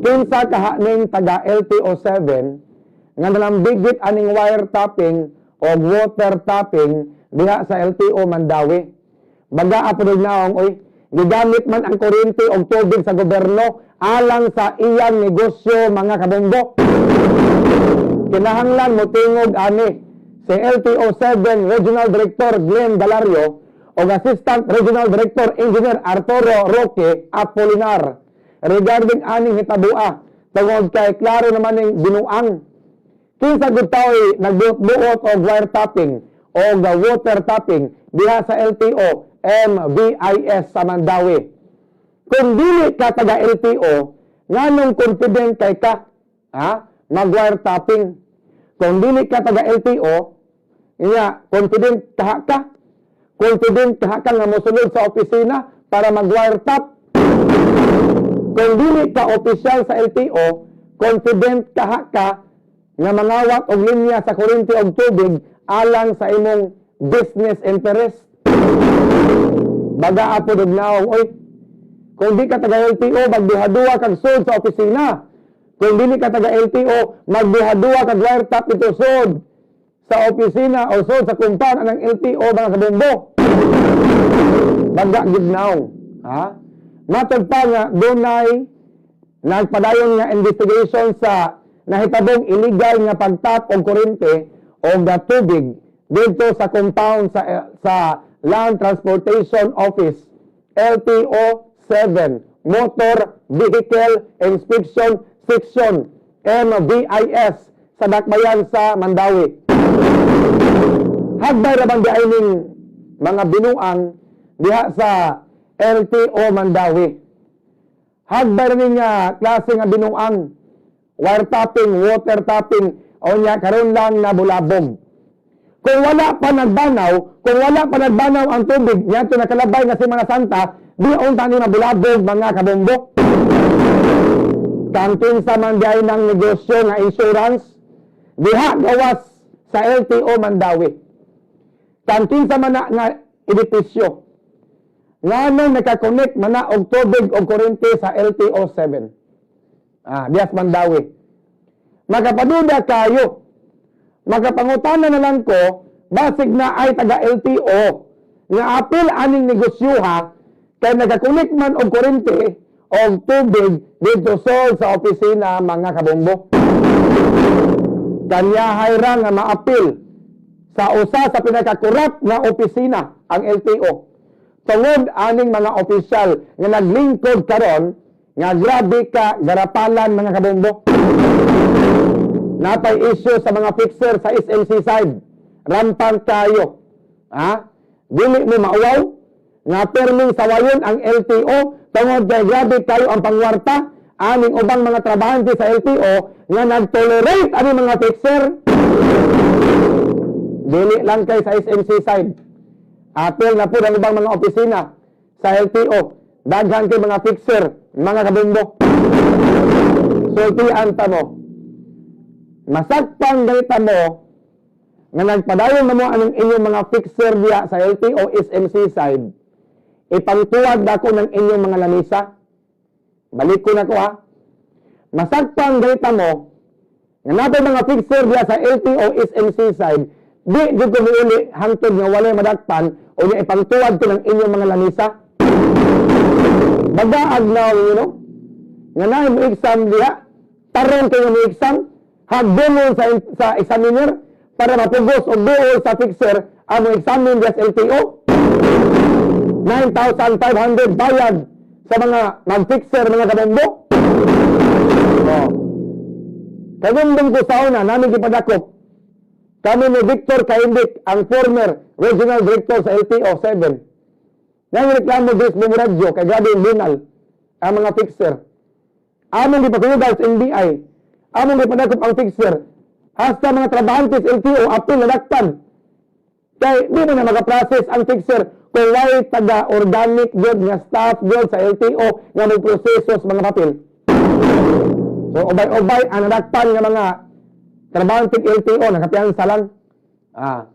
Kinsa kaha ning taga LTO 7 nga nalambigit aning wire tapping o water tapping diha sa LTO Mandaue? Baga po naong oy, gigamit man ang kuryente og tubig sa gobyerno alang sa iyang negosyo, mga kabombo. Kinahanglan mo tingog ani si LTO 7 Regional Director Glenn Galario o Assistant Regional Director Engineer Arturo Roque Apolinar regarding aning hitabua, tungod kay klaro naman ning binuang. Kinsa gud tao'y nagbuot-buot og wire tapping o water tapping diha sa LTO MVIS sa Mandaue? Kung dili ka taga LTO, nganong confident kay ka, ha, mag wire tapping? Kung dili ka taga LTO, nya confident ka ka? Confident ka ka nga mosulod sa opisina para mag wire tap? Kung dili ka opisyal sa LTO, confident ka ka nga mangawat og linya sa kuryente og tubig alang sa imong business interest? Baga po og naong oy. Kung di ka taga LTO, magduha-duha kag sud sa opisina. Kung dili ka taga LTO, magduha-duha kag wire tap ito sud sa opisina o sud sa compound ng LTO, mga kabombo. Baga gid naong. Ha? Matod pa nga dunay nagpadayon nga investigation sa nahitabong illegal nga pagtap og kuryente o tubig dito sa compound sa Land Transportation Office, LTO 7 Motor Vehicle Inspection Section, MVIS, sa Dakbayan sa Mandaue. Hagbay ra bang diay ning mga binuang diha sa LTO Mandaue? Hagbay ra ning nga klase nga binuang, wire tapping, water tapping, o nya karon lang nabulabog. Kung wala pa nagbanaw, kung wala pa nagbanaw ang tubig niadto nakalabay nga Semana Santa, di unta ni mabulabog, mga kabombo. Kang kinsa man diay ng negosyo nga insurance diha gawas sa LTO Mandaue? Kang kinsa man na nga edipisyo? Nganong nakakonect man na og tubig og kuryente sa LTO 7? Ah, diha sa Mandaue. Makapaduda kayo. Makapangutana na lang ko, basig na ay taga LTO nga apil aning negosyoha kay nakakonect man og kuryente og tubig dito sol sa opisina, mga kabombo. Kanyahay ra nga maapil sa usa sa pinakakorap nga opisina ang LTO. Tungod aning mga opisyal nga naglingkod karon nga grabe ka garapalan, mga kabombo. Napay issue sa mga fixer sa SMC side. Rampant kayo. Ha? Dili mo mauwaw nga perming sawayon ang LTO tungod kay grabe kayo ang pangwarta aning ubang mga trabahante sa LTO nga nag-tolerate aning mga fixer. Dili lang kay sa SMC side. Apil na po ang ubang mga opisina sa LTO. Daghan kay mga fixer, mga kabombo. Sultian ta mo. Masakpan ganita mo nga nagpadayon na mo anong inyong mga fixer diya sa LTO SMC side, ipangtuwad ako ng inyong mga lamisa. Balik ko na ko ha. Masakpan ganita mo nga napay mga fixer diya sa LTO SMC side, di jud ko muuli hangtod nga walay madakpan o niya ipangtuwad ko ng inyong mga lamisa. Bagaag na nga naay mo exam diha, tarong kayo mo exam, hagdumon sa examiner para mapugos og duol sa fixer ang mo examine diha sa LTO. 9,500 bayad sa mga mag-fixer, mga kabombo. Oh. Kagundong ko sa una, namin gipadakop. Kami ni Victor Caindic, ang former regional director sa LTO 7. Nang reklamo this Boom Radio, kay grabe yung bunal, ang mga fixer. Among gipatuyugan sa NBI, among gipadakop ang fixer. Hasta mga trabahante sa LTO, apil na dakpan. Kay di mo na makaprocess ang fixer kung way taga-organic gyud nga staff gyud sa LTO nga magproseso sa mga papel. So ubay-ubay ang nadakpan nga mga trabahante LTO, nakapiyansa lang. Ah.